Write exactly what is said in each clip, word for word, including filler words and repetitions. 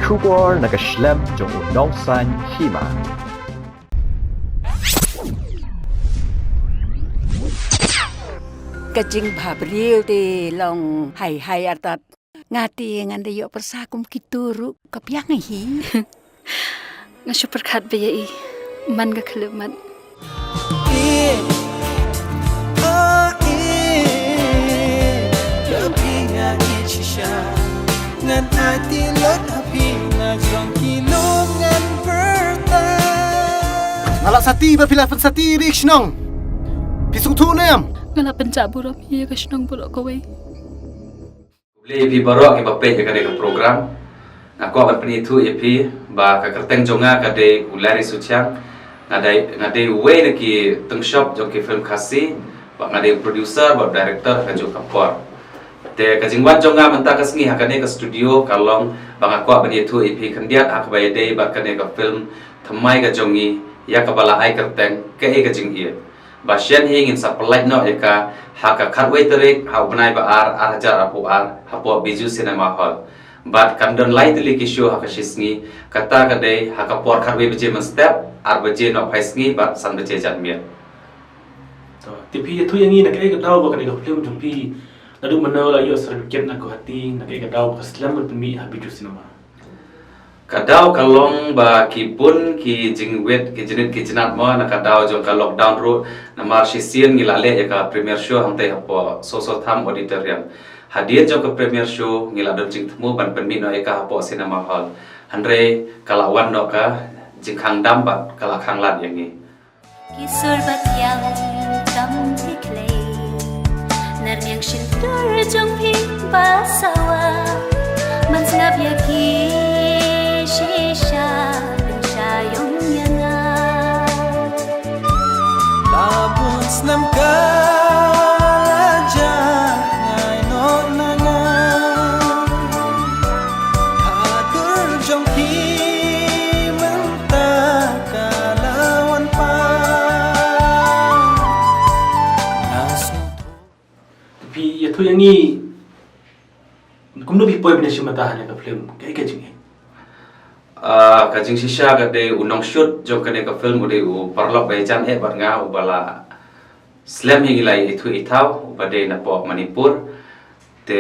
Khubor na ka shlem jong u nongsaiñ hima. Ka jingbha briew te long hai hai artat. Nga te ngan da ïoh pyrsa kum kitu ruh ka biang hi. Nga shu pyrkhat ba ïa i man ka khlem mat. Ngan ai tilot ha phi na jong ki lum ngan pyrta. Nga la sati ba phi la pynsati ri shnong. Phi sngewthuh ne em? Nga la pynjah burom ïa ka shnong baroh kawei. Khublei ïa phi baroh kiba peit ïa kane ka program. Nga kwah ban pynithuh ïa phi ba ka kyrteng jong nga ka dei u Larry Suchiang. Nga dei, nga dei uwei na ki tyngshop jong ki film Khasi. Bad nga dei producer bad director ha kajuh ka por. Te ka jingwan jong nga mynta ka sngi ha kane ka studio ka long ba nga kwah ban ïathuh ïa phi khyndiat ha kaba ïadei bad kane ka film thymmai ka jong ngi ïa kaba la ai kyrteng Kaei ka Jingïeit. Ba shen hi ngin sa pynlait noh ïa ka ha ka khatwei tarik ha u bnai ba ar, ar hajar arphew ar, hapoh Bijou Cinema Hall. Bad kan don lai tylli ki show ha ka shi sngi, kata ka dei ha ka por khatwei baje mynstep, ar baje nohphai sngi bad san baje janmiet. To, te phi ïathuh ïa ngi na kaei ka daw ba kane ka film jong phi naduh mynno la ïoh certificate na Guwahati, na kaei ka daw ba ka slem ban pynmih ha Bijou Cinema? Ka daw ka long ba ki bun ki jingwit ki jingit ki jinat mo na ka daw jong ka lockdown ruh, namar shisien ngi la leh ïa ka premiere show hangtei hapoh Soso Tham Auditorium. Hadien jong ka premiere show ngi la don jingthmu ban pynmih noh ïa ka hapoh cinema hall. Hynrei ka la wan noh ka jingkhang dam bad ka la khang lad ïa ngi. Ki sur ba thiang tam thikhlei, nar niang shyntur jong phi ba sawa, ban sngap ïa ki shisha pynshai ong ïa nga. La bun snem ka la jia ngai noh na nga. Ha dur jong phi mynta ka la wan pat. Nga sngewthuh. Phi ïathuh ïa ngi kumno phi poi ban ïashim bynta ha kane ka film, kaei ka jingïeit? Ah, ka jingshisha ka dei u nongshoot jong kane ka film u dei u paralok ba ïajan eh bad nga uba la slem hi ngi la ïa ithuh ithaw uba dei napoh Manipur. Te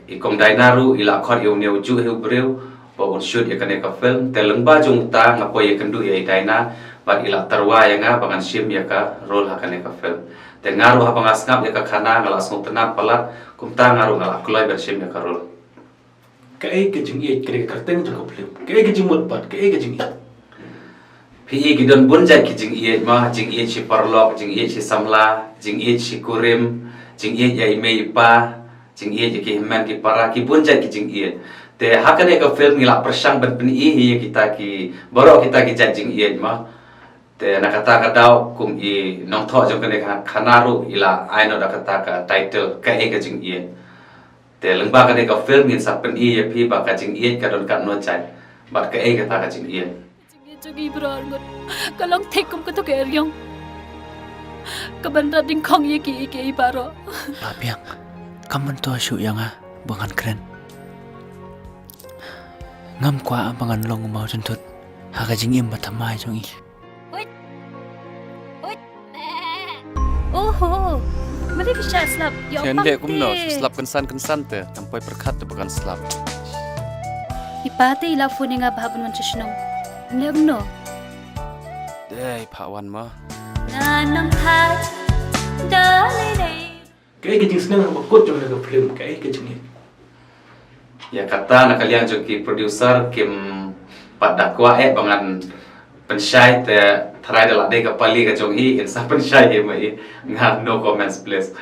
i kong Daina ruh i la khot ïa une u juh hi u briew ba un shoot ïa kane ka film. Te lyngba jong uta nga poi ïakynduh ïa i Daina bad i la tyrwa ïa nga ba ngan shim ïa ka role ha kane ka film. Te nga ruh haba nga sngap ïa ka khana nga la sngewtynnat palat, kumta nga ruh nga la kloi ban shim ïa ka role. Kaei ka jingïeit, kaei ka kyrteng jong ka film? Kaei ka jingmut pat, kaei ka jingïeit? Phi i ki don bun jait ki jingïeit ma, jingïeit shi paralok, jingïeit shi samla, jingïeit shi kurim, jingïeit ïa i mei i pa, jingïeit ïa ki hynmen ki para, ki bun jait ki jingïeit. Te ha kane ka film ngi la pyrshang ban pyni hi ïa kita ki, baroh kita ki jait jingïeit ma. Te na kata ka daw kum i nongthoh jong kane ka khana ruh i la ai noh da kata ka title Kaei ka Jingïeit. Te lyngba kane ka film ngin sa pyni ïa phi ba ka jingïeit ka don katno jait bad kaei kata ka jingïeit. Jingïeit jong i baroh arngut ka long thik kum kato ka eriong kaban rat dyngkhong ïa kiei kiei baroh. Ba biang, kam myntoi shuh ïa nga ba ngan kren. Ngam kwah ba ngan long u mawjynthut ha ka jingim ba thymmai jong i. Huit. Huit. Oho. Mali phi shah slap. Ïa, phi leh kumno? Phi slap kynsan kynsan te. Nang poi pyrkhat te ba kan slap. I pa te i la phone ïa nga ba hap ban wan sha shnong. Leh kumno? Dei, phah wan ma. Nga nang phat da lei lei. Kaei ka jingsneng haba kut jong kane ka film, kaei ka jingïeit? Ïa kata na ka liang jong ki producer kim pat da kwah eh ba ngan pynshai te tharai da la dei ka pali ka jong i, in sa pynshai hi ma i. Nga no comments please.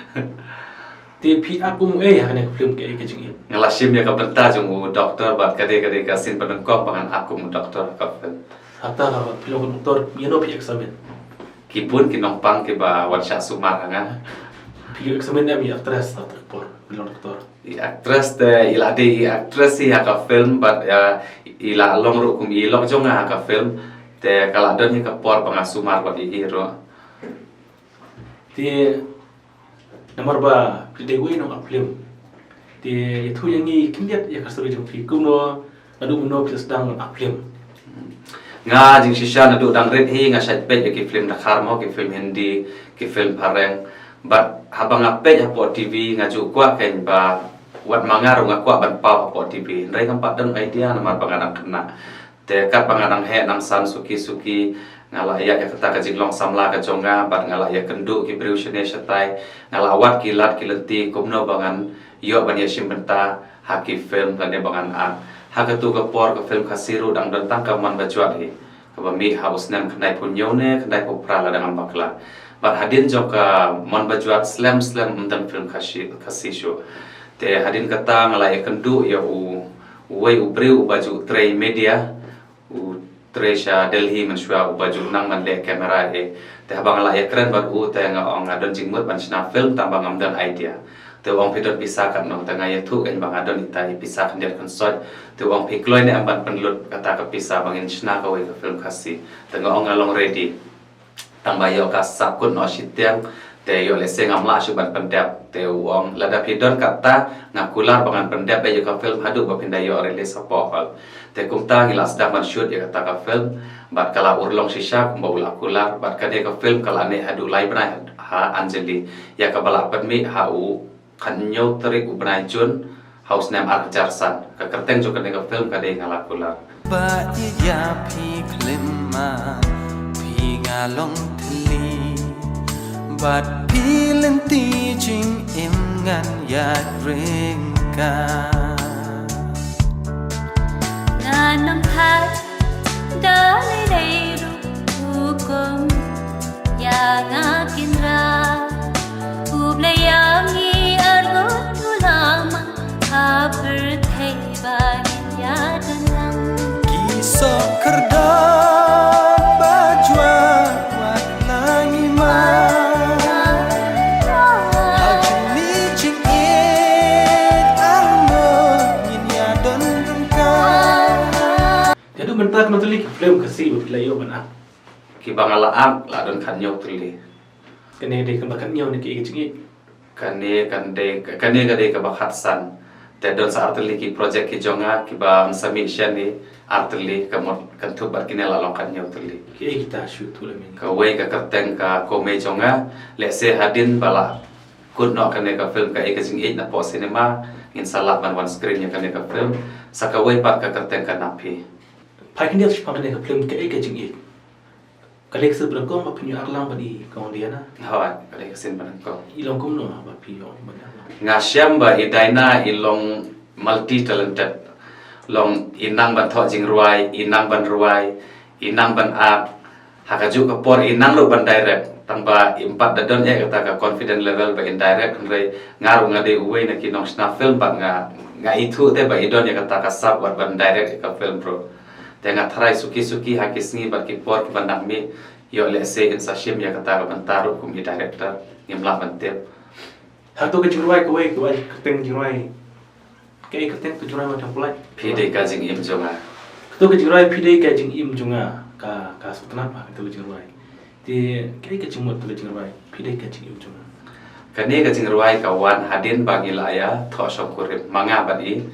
Te phi ap kum ei ha kane ka film, kaei ka jingïeit? Nga la shim ïa ka bynta jong u doctor bad ka dei ka dei ka scene ba nyngkong ba ngan ap kum u doctor ha ka film. Hata la phi long doctor, ïano phi examine? Ki bun ki nongpang kiba wan shah sumar ha nga. Phi examine em i actress, actor por, phi long doctor? I actress te i la dei i actress hi ha ka film bad, eh, i la long ruh kum i lok jong nga ha ka film. Te ka la don hi ka por ba nga sumar bad i hi ruh. Te namar ba phi dei uwei u nongap film, te ïathuh ïa ngi khyndiat ïa ka story jong phi, kumno Naduh mynno phi sdang ban act film? Nga jingshisha naduh dang rit hi nga shait peit ïa ki film Dkhar mo, ki film Hindi, ki film Phareng. Bad haba nga peit hapoh T V nga ju kwah kein ba wat ma nga ruh nga kwah ban paw hapoh T V. Hynrei ngam pat don idea namar ba nga dang khynnah. Te katba nga dang heh nang san suki suki nga la ïa ïa kata ka jinglong samla ka jong nga bad nga la ïa kynduh ki briew shane shatai, nga la wad ki lad ki lynti kumno ba ngan ïoh ban ïa shim bynta ha ki film lane ba ngan act. Ha katu ka por ka film Khasi ruh dang don tang ka Mon Bajwat hi, kaba mih ha u snem khyndaiphew hynñiew ne khyndaiphew phra lada ngam bakla. Bad hadien jong ka Mon Bajwat slem slem ym don film Khasi, Khasi shuh. Te hadien kata nga la ïa kynduh ïa u uwei u briew uba ju trei media, u trei sha Delhi mynshuwa uba ju nang ban leh camera eh. Te haba nga la ïa kren bad u te nga ong nga don jingmut ban shna film tang ba ngam don idea. Te u ong phi don pisa katno, te nga ïathuh kein ba nga don ita i pisa khyndiat khynsoit. Te u ong phi kloi ne em ban pynlut kata ka pisa ba ngin shna kawei ka film Khasi. Te nga ong nga long ready. Tang ba ïoh ka sap kut noh shiteng, te ïoh lehse ngam lah shuh ban pyndep. Te u ong lada phi don kata nga kular ba ngan pyndep ïa ka film haduh ba phin da ïoh release hapoh hall. Te kumta ngi la sdang ban shoot ïa kata ka film bad ka la urlong shisha kumba u la kular bad kane ka film ka la neh haduh lai bnai ha Anjali ïa kaba la pynmih ha u khathynñiew tarik u bnai June ha u snem ar hajar san. Ka kyrteng jong kane ka film ka dei Nga La Kular. Ba ïa phi khlem ma phi nga long thli bad phi lynti jingim ngan ïaid ryngkat. Ngan ym thait da lei lei ruh hukum ïa nga Kynrad. U Blei ïa ngi arngut u la mang ha pyrthei ba ngin ïa don lang. Ki soh kyrdan ba jwat wat la ngi ma. Ha jingli jingit arngut ngin ïa don ryngkat. Te haduh mynta katno tylli ki film Khasi ba phi la ïoh ban act? Kiba nga la act la don khathynñiew tylli. Kane ka dei kaba khathynñiew ne kaei ka jingïeit? Kane kan dei, kane ka dei kaba khatsan. Te don sa ar tylli ki project ki jong nga kiba yn sa mih shen ni ar tylli, ka mut kynthup bad kine la long khathynñiew tylli. Kiei kita shuh, thuh lem ïa nga. Kawei ka kyrteng ka Komei jong nga, lehse hadien ba la kut noh kane ka film Kaei Ka Jingïeit napoh cinema, ngin sa lah ban wan screen ïa kane ka film. Sa kawei pat ka kyrteng Ka Nap Hi. Phai khyndiat shaphang kane ka film Kaei Ka Jingïeit. Ka dei ka sien ba nyngkong ba phin ïoh act lang bad i Kong Diana? Hooid, ka dei ka sien ba nyngkong. I long kumno ba phi ïoh ban act lang? Nga shem ba i Diana i long multi talented. Long i nang ban thoh jingrwai, i nang ban rwai, i nang ban act. Ha kajuh ka por i nang ruh ban direct. Tang ba im pat da don eh kata ka confident level ba in direct, hynrei nga ruh nga dei uwei na ki nongshna film bad nga, nga ithuh te ba i don eh kata ka sap wat ban direct eh ka film ruh. Te nga tharai suki suki ha ki sngi bad ki por kiban dang mih, ïoh lehse in sa shim ïa kata ka bynta ruh kum i director, ngim lah ban tip. Hato ka jingrwai kawei, kawei ka kyrteng jingrwai. Kaei ka kyrteng ka jingrwai ma tang pulai? Phi dei ka jingim jong nga. Kato ka jingrwai Phi Dei Ka Jingim Jong Nga, ka, ka sngewtynnat bha kato ka jingrwai. Te kaei ka jingmut kato ka jingrwai Phi Dei Ka Jingim Jong Nga? Kane ka jingrwai ka wan hadien ba ngi la ïa thoh shongkurim, ma nga bad i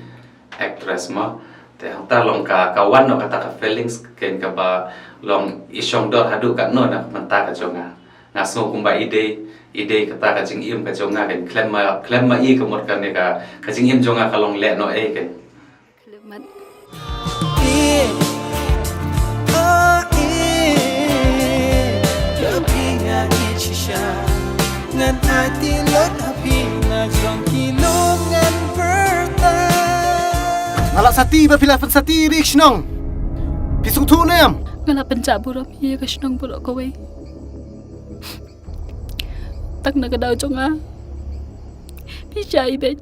actress mo. Te hangta long ka, ka wan noh kata ka feelings kein kaba long i shong dor haduh katno na ka bynta ka jong nga. Nga sngew kumba i dei, i dei kata ka jingim ka jong nga kein, khlem ma, khlem ma i ka mut kane ka, ka jingim jong nga ka long lehnohei kein. Khlem mat. Ngan ai ti lut ha phi na jong ki lum ngan pyrta. Nga la sati ba phi la pynsati ri shnong. Phi sngewthuh ne em? Nga la pynjah burom ïa ka shnong baroh kawei. Tang na ka daw jong nga phi shah ibeiñ.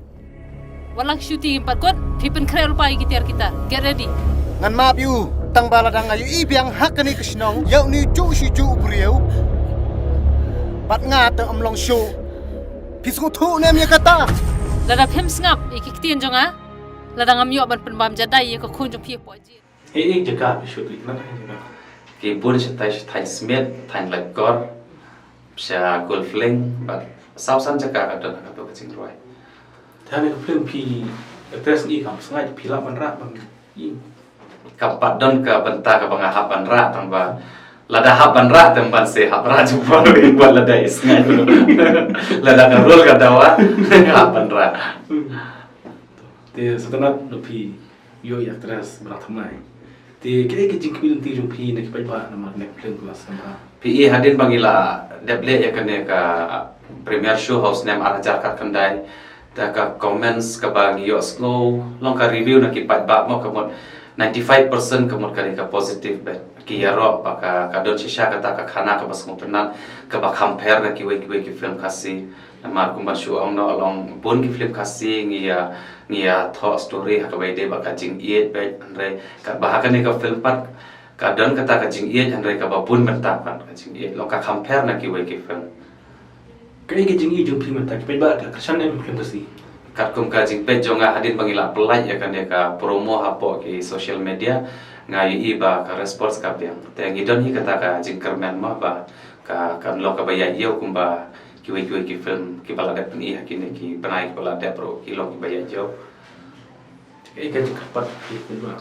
Wat lang shuti pat kut, phi pynkhreh lypa ïa ki tiar ki tar. Get ready. Ngan map ïa u, tang ba lada nga ïohi biang ha kane ka shnong ïa une u juh shi juh u briew, bad nga te ym long shuh. Phi sngewthuh ne em ïa kata? Lada phim sngap ïa ki ktien jong nga, lada ngam ïoh ban pynbam jadai ïa ka khun jong phi hapoh jit. Ei ei jaka phi shu tuid na, ei jaka? Ki bun shatai sha thaiñ Smit, thaiñ Laitkor, sha Golf Link, bad saw san jaka ka don ha kato ka jingrwai. Te ha kane ka film phi, actress ngi kam sngai phi lah ban rah ban Kam pat don ka bynta kaba nga hap ban rah, tang ba lada hap ban rah, tang ban sa hap rah jubor, ba lada i sngaid ruh. Lada ka role ka dawa, hap ban rah. Te sa tang na phi ïoh ïa actress ba la thymmai. Te kaei ka jingkyrmen jong phi na ki paidbah namar kane ka film ka la sdang ba. Phi i hadien ba ngi la dep leh ïa kane ka premiere show ha u snem ar hajar khatkhyndai. Da ka comments kaba ngi ïohsngew, long ka review na ki paidbah mo, ka mut ninety five percent ka mut ka dei ka positive beit. Ki ïaroh ba ka, ka don shisha kata ka khana kaba sngewtynnat, kaba kham pher na kiwei kiwei ki film Khasi. Namar kumba shu ong noh, long bun ki film Khasi ngi ïa, ngi ïathoh story ha kaba ïadei bad ka jingïeit beit, hynrei katba ha kane ka film pat ka don kata ka jingïeit, hynrei kaba bun bynta pat ka jingïeit, long ka kham pher na kiwei ki film. Kaei ka jingïeit jong phi mynta, ki paidbah ki la kyrshan ne em ïa ki film Khasi? Katkum ka jingpeit jong nga hadien ba ngi la pynlait ïa kane ka promo hapoh ki social media, nga ïohi ba ka response ka biang. Te ngi don hi kata ka jingkyrmen mo ba ka, kan long kaba ïaid ïew kumba kiwei kiwei ki film kiba la dep pyni ha kine ki bnai kiba la dep ruh ki long kiba ïaid ïew. Kaei ka jingkyrpad phi, phi ba?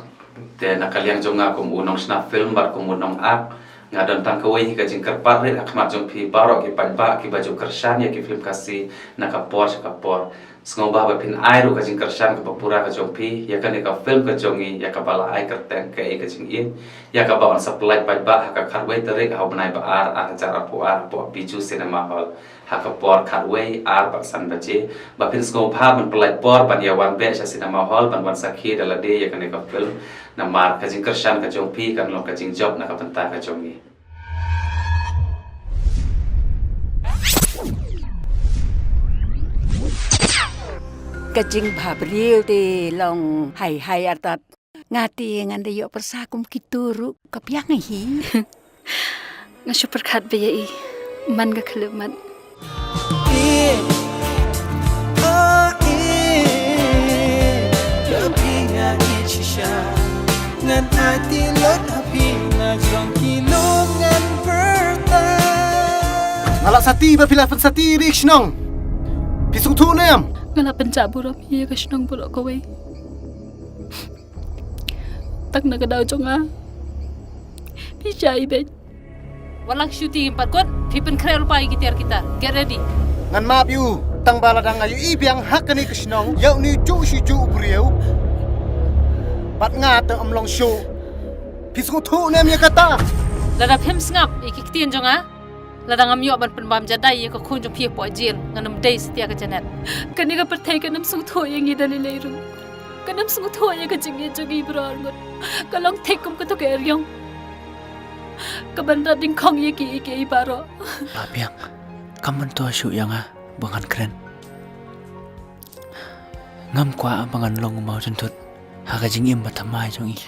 Te na ka liang jong nga kum u nongshna film bad kum u nongakt, nga don tang kawei hi ka jingkyrpad rit ha khmat jong phi baroh ki paidbah kiba ju kyrshan ïa ki film Khasi na ka por sha ka por. Sngewbha ba phin ai ruh ka jingkyrshan kaba pura ka jong phi ïa kane ka film ka jong ngi, ïa kaba la ai kyrteng Kaei ka Jingïeit, ïa kaba yn sa pynlait paidbah ha ka khatwei tarik ha u bnai ba ar, ar hajar arphew ar, hapoh Bijou Cinema Hall. Ha ka por khatwei, ar bad san baje, ba phin sngewbha ban pynlait por ban ïa wan beh sha cinema hall ban wan sakhi da lade ïa kane ka film. Namar ka jingkyrshan ka jong phi kan long ka jingjop na ka bynta ka jong ngi. Ka jingbhabriew te long hai hai artat. Nga te ngan da ïoh pyrsa kum kito ruh ka biang hi. Nga shu pyrkhat ba ïa i man ka khlem mat. Ngan ai ti lot ha phi na jong ki lum ngan pyrta. Nga la sati ba phi la pynsati ri shnong. Phi sngewthuh ne em? Nga la pynjah burom ïa ka shnong baroh kawei. Tang na ka daw jong nga phi shah i beit. Wat lang shuti pat kot, phi pynkhreh lypa ïa ki tiar ki tar. Get ready. Ngan map ïa u, tang ba lada nga ïohi biang ha kane ka shnong ïa une u juh shu juh u briew, bad nga te ym long shuh. Phi sngewthuh ne em ïa kata? Lada phim sngap ïa ki ktien jong nga, lada ngam ïoh ban pynbam jadai ïa ka khun jong phi hapoh jel, ngan ym dei satia ka Janet. Kane ka pyrthei kan ym sngewthuh ïa ngi da lei lei ruh. Kan ym sngewthuh ïa ka jingïeit jong ngi baroh arngut. Ka long thik kum kato ka eriong kaban rat dyngkhong ïa kiei kiei baroh. Bah Biang, kam myntoi shuh ïa nga ba ngan kren. Ngam kwah ba ngan long u mawjynthut ha ka jingim bathymmai jong i.